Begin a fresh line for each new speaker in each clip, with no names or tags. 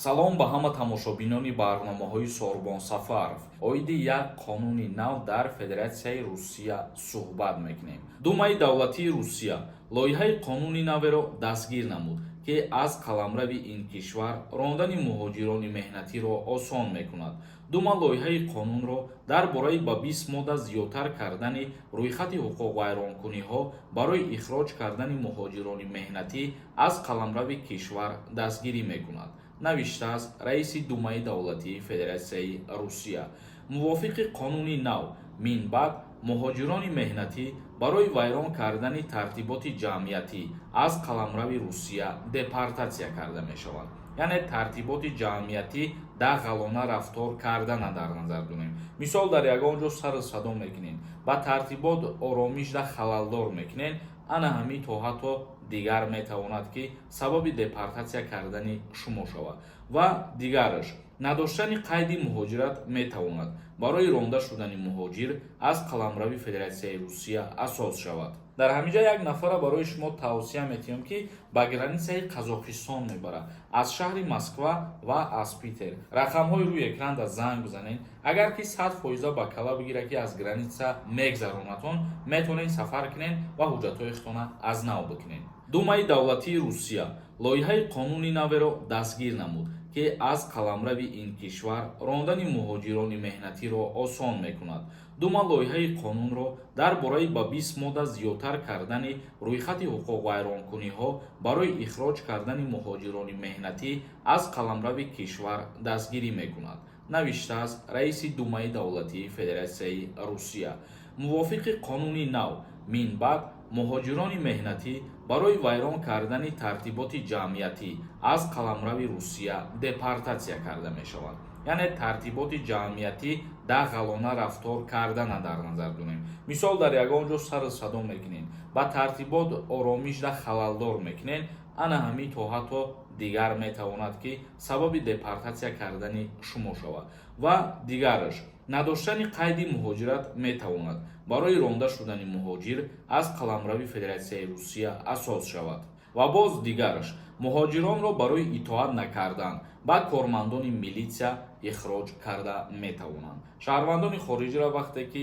Салом ба ҳама тамошобинони барномаҳои Сорбон Сафаров. Оиди як қонуни нав дар Федератсияи Русия суҳбат мекунем. Думаи давлатии Русия лоиҳаи қонуни наверо дастгир намуд, ки аз қаламрави ин кишвар рондани муҳоҷирони меҳнатиро осон мекунад. Дума лоиҳаи қонунро дар бораи ба 20 модда зиёдтар кардани рӯйхати ҳуқуқвайронкуниҳо барои ихроҷ кардани муҳоҷирони меҳнатӣ аз қаламрави кишвар дастгирӣ мекунад, навиштааст раиси Думаи давлатии Федератсияи Русия. Мувофиқи қонуни нав, минбаъд муҳоҷирони меҳнатӣ барои вайрон кардани тартиботи ҷамъиятӣ аз қаламрави Русия депортатсия карда мешаванд. Яъне тартиботи ҷамъиятӣ дағалона рафтор кардана дар назар дорем. Мисол, дар ягон ҷо сару садо мекунед, ба тартибот оромишда халалдор мекунед, ана ҳамин то ҳатто дигар метавонад, ки сабаби депортатсия кардани шумо шавад. Ва дигараш, надоштани қайди муҳоҷират метавонад барои ронда шудани муҳоҷир аз қаламрави Федератсияи Русия асос шавад. Дар ҳамин ҷа як нафара барои шумо тавсия метиҳам, ки ба границаи Қазоқистон мебарад аз шаҳри Москва ва аз Питер. Рақамҳои рӯи экранда занг бизанед. Агар ки 100 фоиза ба кала бигирад, ки аз граница мегзаронатон, метавонед сафар кунед ва ҳуҷҷатҳои худтона аз нав бикунед. Думаи давлатии Русия лоиҳаи қонуни наверо дастгир намуд, ки аз қаламрави ин кишвар рондани муҳоҷирони меҳнатиро осон мекунад. Дума лоиҳаи қонунро дар бораи ба 20 модда зиёдтар кардани рӯйхати ҳуқуқвайронкуниҳо барои ихроҷ кардани муҳоҷирони меҳнатӣ аз қаламрави кишвар дастгирӣ мекунад, навиштааст раиси Думаи давлатии Федератсияи Русия. Мувофиқи қонуни нав, минбаъд муҳоҷирони меҳнатӣ барои вайрон кардани тартиботи ҷамъиятӣ аз қаламрави Русия депортатсия карда мешаванд. Яъне тартиботи ҷамъиятӣ дағалона рафтор кардана дар назар дорем. Мисол, дар ягон ҷо сару садо мекунед, ба тартибот оромишда халалдор мекунед, ана ҳамин то ҳатто дигар метавонад, ки сабаби депортатсия кардани шумо шавад. Ва дигараш, надоштани қайди муҳоҷират метавонад барои ронда шудани муҳоҷир аз қаламрави Федератсияи Русия асос шавад. Ва боз дигараш, муҳоҷиронро барои итоат накардан ба кормандони милитсия ихроҷ карда метавонанд. Шаҳрвандони хориҷиро вақте ки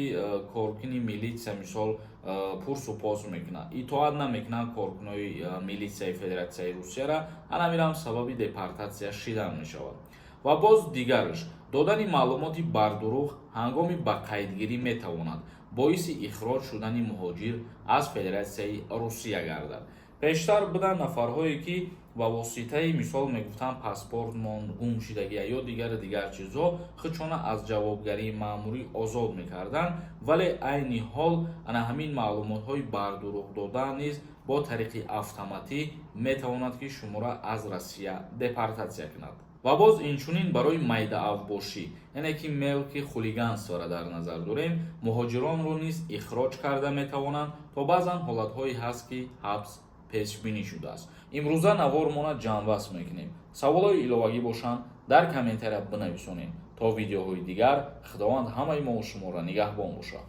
коркуни милитсия, мисол, пурсу пос мекунад, итоат намекунанд коркунои милитсияи Федератсияи Русияра, анамирам сабаби депортатсия шидан мешавад. Ва боз дигараш, додани маълумоти бардурӯғ ҳангоми ба қайдгирӣ метавонад боиси ихроҷ шудани муҳоҷир аз Федератсияи Русия гардад. Пештар буданд нафарҳое, ки ба воситаи, мисол, мегуфтанд, паспортмон гум шидагия ё дигару дигар чизҳо, худшона аз ҷавобгарии маъмурӣ озод мекарданд. Вале айни ҳол ана ҳамин маълумотҳои бардурӯғ додан низ бо тариқи автоматӣ метавонад, ки шуморо аз Россия депортатсия кунад. Ва боз инчунин барои майдаавбошӣ, яъне ки мелкий хулиганствора дар назар дорем, муҳоҷиронро низ ихроҷ карда метавонанд. То баъзан ҳолатҳое ҳаст, ки ҳабс пешбинӣ шудааст. Имрӯза навормона ҷамъбаст мекунем. Саволҳои иловагӣ бошанд, дар комментария бинависонед. То видеоҳои дигар, Худованд ҳамаи мо шуморо нигаҳбон бошад.